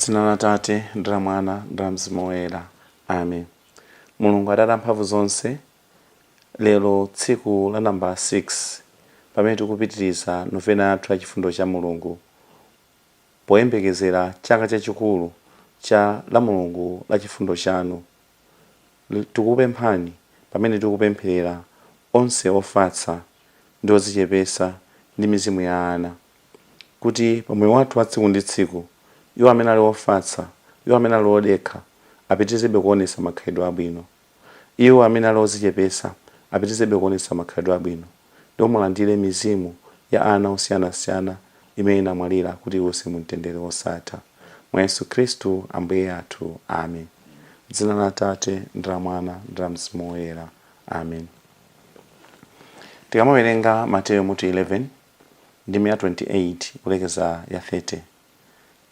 Dzina la Tate ndi la Mwana ndi la Mzimu Woyera, amen. Mulungu Atate amphamvu zonse, lero tsiku la nambala 6 pamene tikupitiriza novena yathu ya chifundo cha Mulungu poyembekezera chaka chachikulu cha la Mulungu la chifundo chanu, tikukupemphani pamene tikupempherera onse ofatsa ndi odzichepetsa ndi mizimu ya ana, kuti pa moyo wathu wa tsiku ndi tsiku iwo amene ali ofatsa, iwo amene ali odekha apitirizebe kuonetsa makhalidwe abwino, iwo amene ali odzichepetsa apitirizebe kuonetsa makhalidwe abwino, ndipo mulandire mizimu ya ana osiyanasiyana imene inamwalira kuti iwuse mu mtendere wosatha. Mwa Yesu Khristu Ambuye athu, amen. Dzina la Tate ndi la Mwana ndi la Mzimu Woyera, amen. Tikamawerenga Mateyu mutu 11 ndime ya 28 kulekeza ya 30,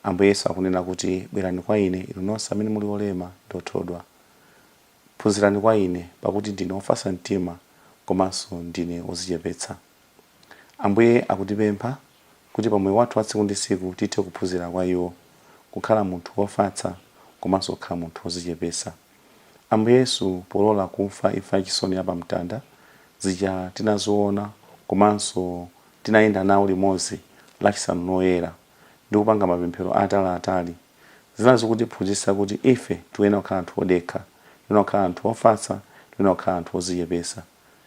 Ambuye Yesu akunena kuti, bwerani kwa ine inu nonse amene muli olema ndi othodwa, phunzirani kwa ine, pakuti ndine wofatsa mtima komanso ndine wodzichepetsa. Ambuye akutipempha kuti pa moyo wathu wa tsiku ndi tsiku tithe kuphunzira kwa iwo, kukhala munthu wofatsa komanso kukhala munthu wodzichepetsa. Ambuye Yesu polola kufa imfa yachisoni ya pamtanda, zija tinaziona komanso tinayenda nawo limodzi Lachisanu Loyera ndi kupanga mapemphero ataliatali, zinali zikutiphunzitsa kuti ife tikuyenera kukhala anthu odekha, tikuyenera kukhala anthu ofatsa, tikuyenera kukhala anthu odzichepetsa,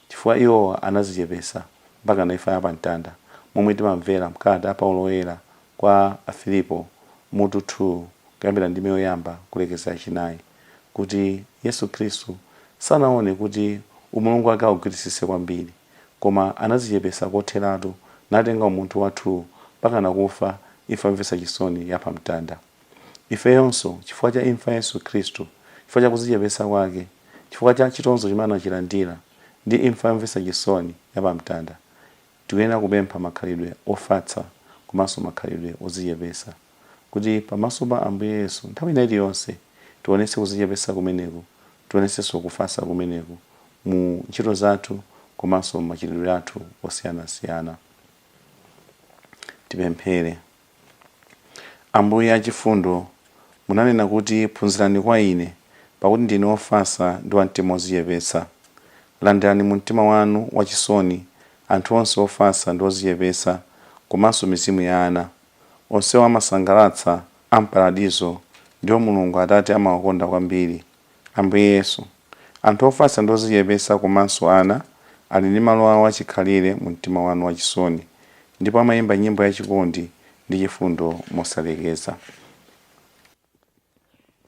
chifukwa iwowa anadzichepetsa mpaka na imfa ya pamtanda, momwe timamvera m'kalata ya Paulo Woyera kwa Afilipo mutu 2 kuyambira ndime yoyamba kulekeza yachinayi, kuti Yesu Khristu sanaone kuti umulungu wake augwiritsitse kwambiri, koma anadzichepetsa kotheratu natenga umunthu wathuwu mpakana kufa imfa yomvetsa chisoni ya pamtanda. Ifeyonso, chifukwa cha imfa ya Yesu Khristu, chifukwa cha kudzichepetsa kwake, chifukwa cha chitonzo chimene anachilandira ndi imfa yomvetsa chisoni ya pamtanda, tikuyenera kupempha makhalidwe ofatsa komanso makhalidwe odzichepetsa, kuti pamaso pa Ambuye Yesu nthawi ina iliyonse tionetse kudzichepetsa kumeneku, tionetsenso kufatsa kumeneku mu ntchito zathu komanso m'machitidwe athu osiyanasiyana. Tipemphere. Ambuye achifundo, munanena kuti, Phunzirani kwa ine, pakuti ndine wofatsa ndi wa mtima wodzichepetsa. Landirani mu mtima wanu wachisoni anthu onse ofatsa ndi odzichepetsa komanso mizimu ya ana. Onsewo amasangalatsa a m'Paradizo ndipo Mulungu Atate amawakonda kwambiri. Ambuye Yesu, anthu ofatsa ndi odzichepetsa komanso ana ali ndi malo awo achikhalire mu mtima wanu wachisoni ndipo amayimba nyimbo ya chikondi ndi chifundo mosalekeza.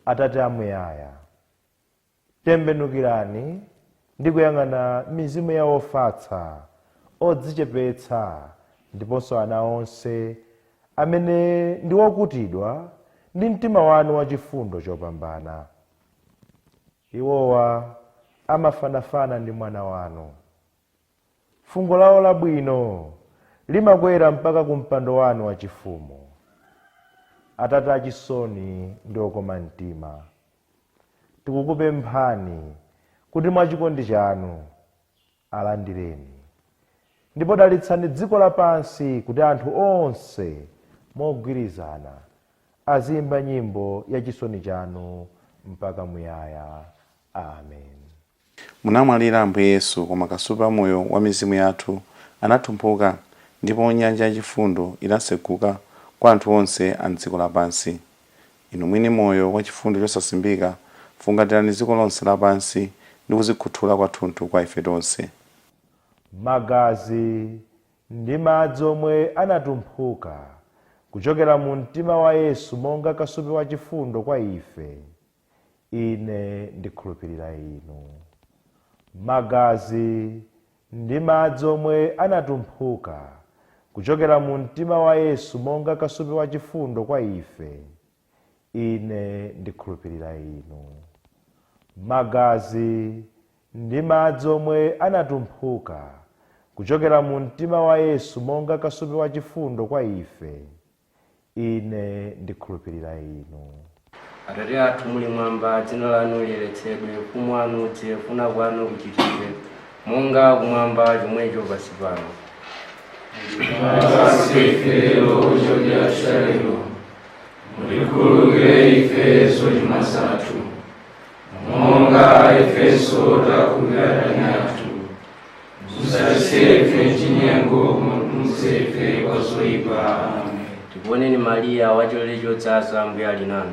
Atate amuyaya, tembenukirani ndi kuyang'ana mizimu ya ofatsa, odzichepetsa ndiponso ana onse amene ndi okutidwa ndi mtima wanu wachifundo chopambana. Iwowa amafanafana ndi mwana wanu. Fungo lawo labwino limakwera mpaka ku mpando wanu wachifumu. Atate achisoni ndi okoma mtima, tikukupemphani kuti mwachikondi chanu alandireni, ndipo dalitsani dziko lapansi kuti anthu onse mogwirizana aziyimba nyimbo ya chisoni chanu mpaka muyaya. Amen. Munamwalira Ambuye Yesu, koma kasupe wa moyo wa mizimu yathu anatumphuka ndipo nyanja yachifundo inatseguka kwa anthu onse a m'dziko lapansi. Inu mwini moyo wa chifundo chosasimbika, fungatirani dziko lonse lapansi ndi kuzikhuthula kwathunthu kwa ife tonse. Magazi ndi madzi omwe anatumphuka kuchokera mu mtima wa Yesu monga kasupe wa chifundo kwa ife, ine ndikhulupirira inu. Magazi ndi madzi omwe anatumphuka kuchokera mu mtima wa Yesu monga kasupe wa chifundo kwa ife, ine ndikhulupirira inu. Magazi ndi madzi omwe anatumphuka kuchokera mu mtima wa Yesu monga kasupe wa chifundo kwa ife, ine ndikhulupirira inu. Atate athu muli mwamba, dzina lanu liyeretsedwe, ufumu wanu udze, kufuna kwanu kuchitidwe monga kumwamba chomwecho pansi pano. Mutipatse ife lero chakudya cha lero, mutikhululukire ife zochimwa zathu, monga ifenso takhululukira adani athu. Musatisiye ife m'chinyengo, koma mutipulumutse ife kwa zoyipa. Amen. Tikuoneni Mariya, wachisomo chodzaza, Ambuye ali nanu.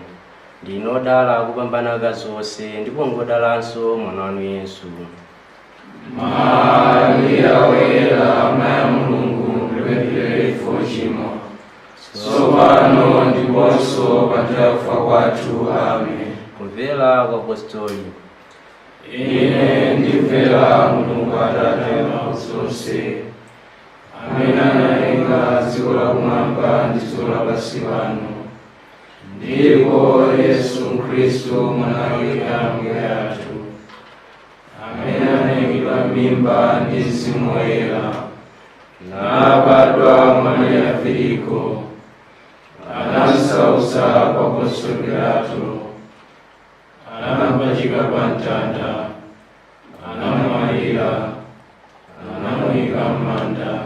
Ndinu odala kupambana akazi onse, ndipo ngodalanso mwana wanu Yesu. Mariya woyera, amayi a Mulungu, mutipempherere ife ochimwa, tsopano ndiponso pa nthawi yakufa kwathu. Amen. Kumvera kwa apostoli. Ine ndimvera Mulungu Atate wamphamvu zonse, amene analenga dziko lakumwamba ndi dziko lapansi pano, ndipo Yesu Khristu mwana wake Ambuye athu, amene anayikidwa m'mimba ndi Mzimu Woyera, nabadwa mwa Mariya Virigo, anamsautsa kwa Ponsiyo Pilato, anamupachika pa mtanda, anamwalira, anamuyika m'manda,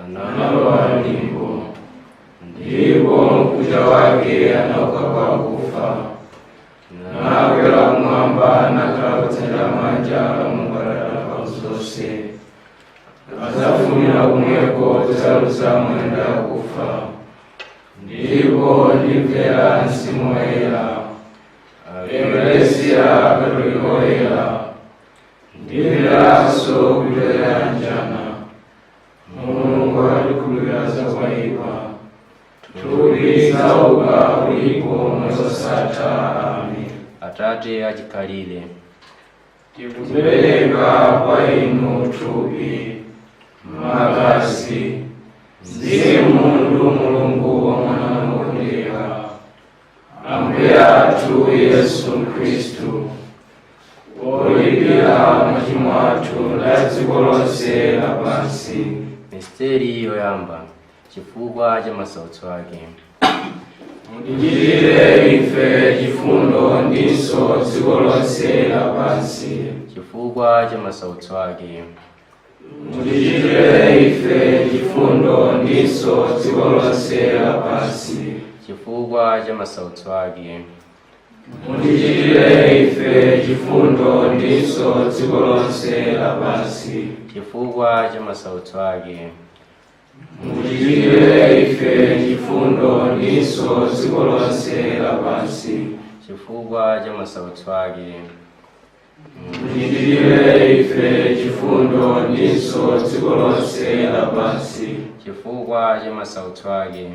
analowa m'limbo, ndipo mkucha wake anauka kwa akufa, nakwera kumwamba, nakhala kudzanja lamanja la Mulungu Atate wamphamvu zonse. Adzafumira kumweko kudzaweruza amoyo ndi akufa. Ndipo ndimvera Mzimu Woyera, Eklesia Katolika Woyera, ndimveranso kuyanjana, Mulungu atikhululukira zakwaipa, thupi lidzauka, ulipo moyo wosatha. Amen. Atate achikhalire, Tikupereka kwa inu thupi, magazi, mzimu ndi umulungu wa mwana wanu wokondeka, Ambuye athu Yesu Khristu, wolipira machimo athu ndi dziko lonse lapansi. Misteri yoyamba, chifukwa cha masautso ake. Mutichitire ife chifundo ndinso dziko lonse lapansi. Chifukwa cha masautso ake. Mutichitire ife chifundo ndinso dziko lonse lapansi. Chifukwa cha masautso ake. Mutichitire ife chifundo ndinso dziko lonse lapansi. Chifukwa cha masautso ake. Mutichitire ife chifundo ndinso dziko lonse lapansi. Chifukwa cha masautso ake. Mutichitire ife chifundo ndinso dziko lonse lapansi. Chifukwa cha masautso ake.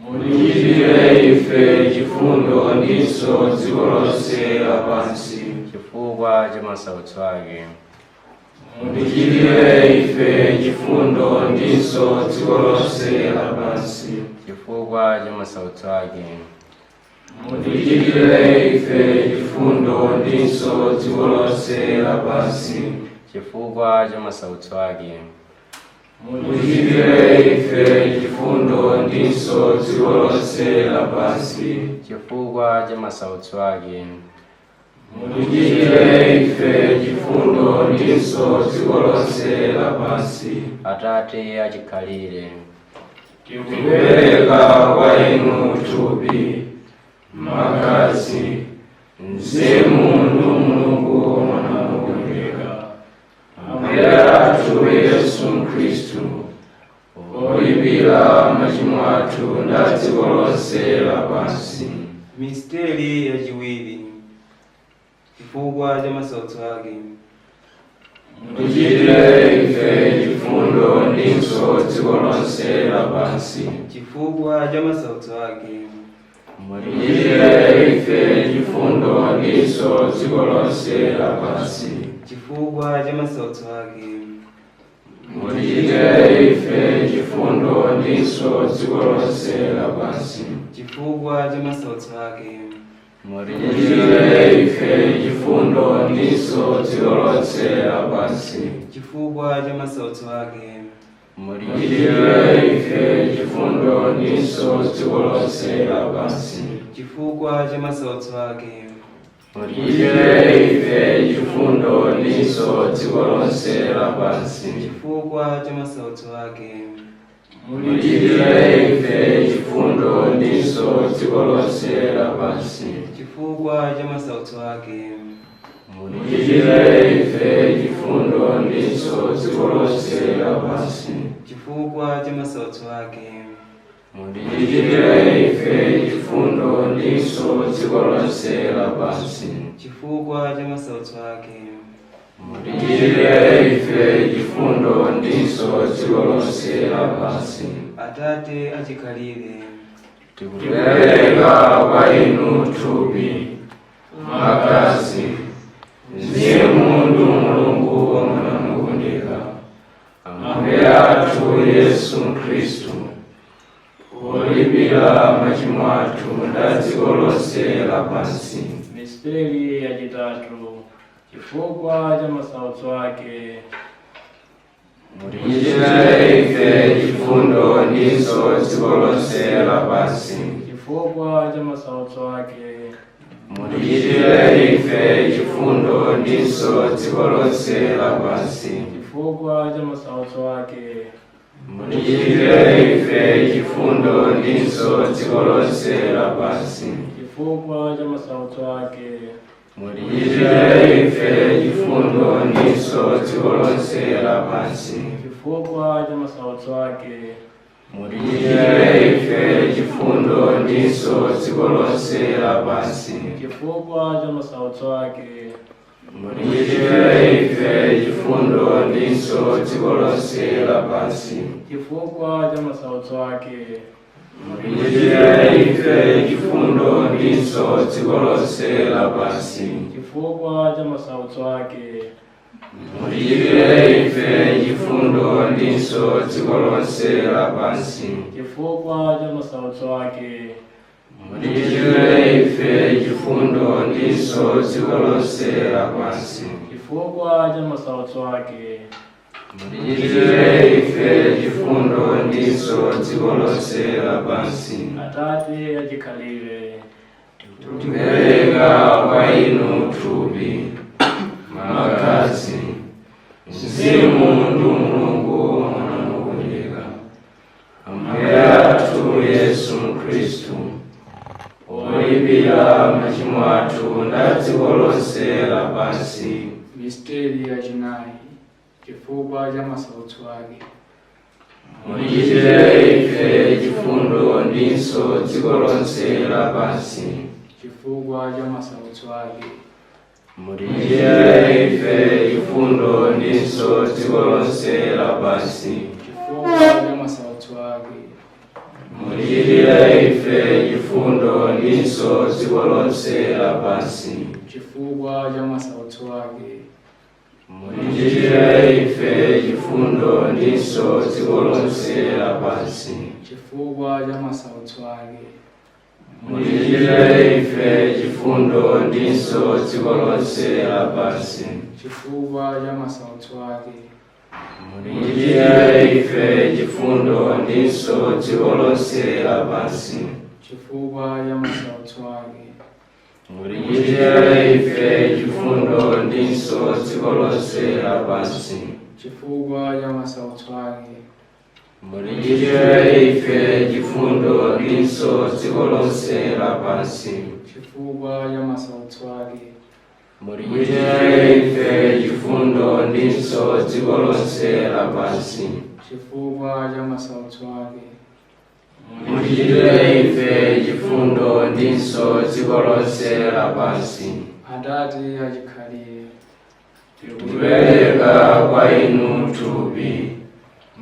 Mutichitire ife chifundo ndinso dziko lonse lapansi. Chifukwa cha masautso ake. Mutichitire ife chifundo ndinso dziko lonse lapansi. Chifukwa cha masautso ake. Mutichitire ife chifundo ndinso dziko lonse lapansi. Chifukwa cha masautso ake. Mutichitire ife chifundo ndinso dziko lonse lapansi. Chifukwa cha masautso ake. Mutichitire ife chifundo ndinso dziko lonse lapansi. Atate achikhalire, Tikupereka kwa inu thupi, magazi, mzimu ndi umulungu wa mwana wokondeka, Ambuye athu Yesu Khristu, olipira machimo athu ndi dziko lonse lapansi. Misteri yachiwiri, chifukwa cha masautso ake. Mutichitire ife chifundo ndinso dziko lonse lapansi. Chifukwa cha masautso ake. Mutichitire ife chifundo ndinso dziko lonse lapansi. Chifukwa cha masautso ake. Mutichitire ife chifundo ndinso dziko lonse lapansi. Chifukwa cha masautso ake. Mutichitire ife chifundo ndinso dziko lonse lapansi. Chifukwa cha masautso ake. Mutichitire ife chifundo ndinso dziko lonse lapansi. Chifukwa cha masautso ake. Mutichitire ife chifundo ndinso dziko lonse lapansi. Chifukwa cha masautso ake. Mutichitire ife chifundo ndinso dziko lonse lapansi. Chifukwa cha masautso ake. Mutichitire ife chifundo ndinso dziko lonse lapansi. Chifukwa cha masautso ake. Mutichitire ife chifundo ndinso dziko lonse lapansi. Chifukwa cha masautso ake. Mutichitire ife chifundo ndinso dziko lonse lapansi. Atate achikhalire, Tikupereka kwa inu thupi, magazi, mzimu ndi Mulungu wa Mwana wokondeka, Ambuye athu Yesu Khristu, polipira machimo athu ndi dziko lonse lapansi. Misteri yachitatu, chifukwa cha masautso ake. Mutichitire ife chifundo ndinso dziko lonse lapansi. Chifukwa cha masautso ake. Mutichitire ife chifundo ndinso dziko lonse lapansi. Chifukwa cha masautso ake. Mutichitire ife chifundo ndinso dziko lonse lapansi. Chifukwa cha masautso ake. Mutichitire ife chifundo ndinso dziko lonse lapansi. Chifukwa cha masautso ake. Mutichitire ife chifundo ndinso dziko lonse lapansi. Chifukwa cha masautso ake. Mutichitire ife chifundo ndinso dziko lonse lapansi. Chifukwa cha masautso ake. Mutichitire ife chifundo ndinso dziko lonse lapansi. Chifukwa cha masautso ake. Mutichitire ife chifundo ndinso dziko lonse lapansi. Chifukwa cha masautso ake. Mutichitire ife chifundo ndinso dziko lonse lapansi. Chifukwa cha masautso ake. Mutichitire ife chifundo ndinso dziko lonse lapansi. Atate achikhalire, Tikupereka kwa inu thupi, magazi, mzimu ndi Mulungu Mwana wokondeka, Ambuye athu Yesu Khristu, olipira machimo athu ndi dziko lonse lapansi. Misteri yachinayi, chifukwa cha masautso ake. Mutichitire ife chifundo ndinso dziko lonse lapansi. Chifukwa cha masautso ake. Mutichitire ife chifundo ndinso dziko lonse lapansi. Chifukwa cha masautso ake. Mutichitire ife chifundo ndinso dziko lonse lapansi. Chifukwa cha masautso ake. Mutichitire ife chifundo ndinso dziko lonse lapansi. Chifukwa cha masautso ake. Mutichitire ife chifundo ndinso dziko lonse lapansi. Chifukwa cha masautso ake. Mutichitire ife chifundo ndinso dziko lonse lapansi. Chifukwa cha masautso ake. Mutichitire ife chifundo ndinso dziko lonse lapansi. Chifukwa cha masautso ake. Mutichitire ife chifundo ndinso dziko lonse lapansi. Chifukwa cha masautso ake. Mutichitire ife chifundo ndinso dziko lonse lapansi. Chifukwa cha masautso ake. Mutichitire ife chifundo ndinso dziko lonse lapansi. Atate achikhalire, Tikupereka kwa inu thupi,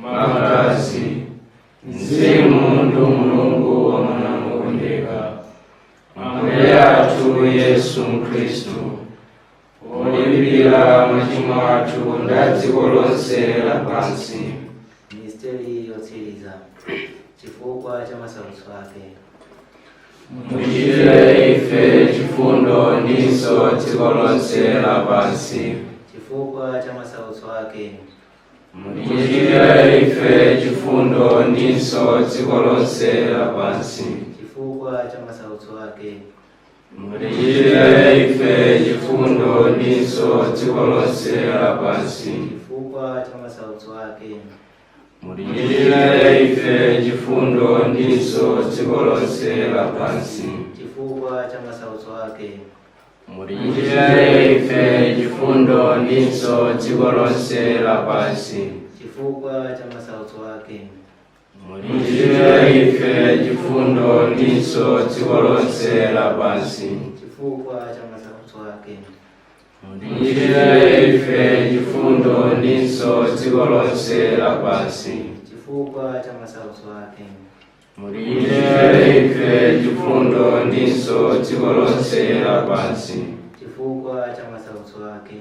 magazi, mzimu ndi Mulungu wa Mwana wokondeka, Ambuye athu Yesu Khristu, olipira machimo athu ndi dziko lonse lapansi. Misteri yotsiriza, chifukwa cha masautso ake. Mutichitire ife chifundo ndinso dziko lonse lapansi. Chifukwa cha masautso ake. Mutichitire ife chifundo ndinso dziko lonse lapansi. Chifukwa cha masautso ake. Mutichitire ife chifundo ndinso dziko lonse lapansi. Chifukwa cha masautso ake. Mutichitire ife chifundo ndinso dziko lonse lapansi. Chifukwa cha masautso ake. Mutichitire ife chifundo ndinso dziko lonse lapansi. Chifukwa cha masautso ake. Mutichitire ife chifundo ndinso dziko lonse lapansi. Chifukwa cha masautso ake. Mutichitire ife chifundo ndinso dziko lonse lapansi. Chifukwa cha masautso ake. Mutichitire ife chifundo ndinso dziko lonse lapansi. Chifukwa cha masautso ake.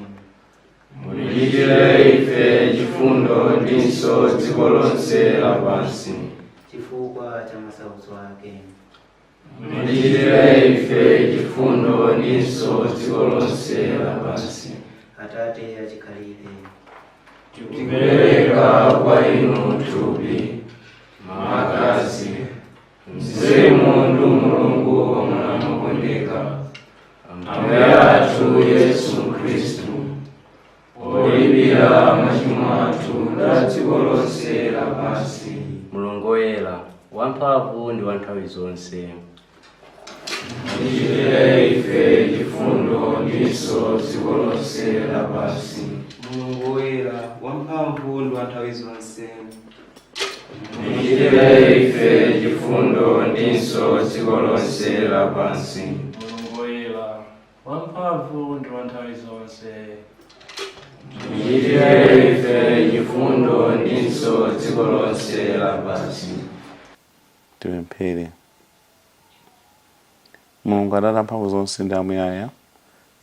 Mutichitire ife chifundo ndinso dziko lonse lapansi. Chifukwa cha masautso ake. Mutichitire ife chifundo ndinso dziko lonse lapansi. Atate achikhalire. Tikupereka kwa inu thupi, magazi, mzimu ndi Mulungu wa Mwana wokondeka, Ambuye athu Yesu Khristu, polipira machimo athu ndi dziko lonse lapansi. Mulungu woyera, wamphamvu ndi wa nthawi zonse, Mutichitire ife chifundo ndinso dziko lonse lapansi. Mulungu woyera, wamphamvu ndi wa nthawi zonse, Mutichitire ife chifundo ndinso dziko lonse lapansi. Mulungu woyera, wamphamvu ndi wa nthawi zonse, Mutichitire ife chifundo ndinso dziko lonse lapansi. Tipemphere. Mulungu Atate amphamvu zonse ndi amuyaya,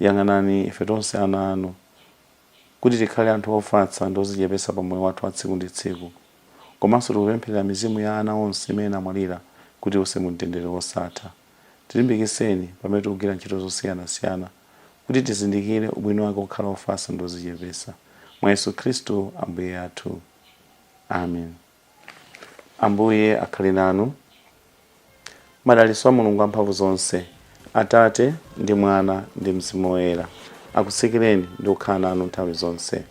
yang'anani ife tonse ana anu, kuti tikhale anthu ofatsa ndi odzichepetsa pa moyo wathu wa tsiku ndi tsiku. Komanso tikupempherera mizimu ya ana onse imene inamwalira kuti iwuse mu mtendere wosatha. Tilimbikitseni pamene tikugwira ntchito zosiyanasiyana kuti tizindikire ubwino wake wokhala ofatsa ndi odzichepetsa. Mwa Yesu Khristu Ambuye athu. Amen. Ambuye akhale nanu. Madalitso a Mulungu amphamvu zonse, Atate ndi Mwana ndi Mzimu Woyera, akutsikireni ndi kukhala nanu nthawi zonse.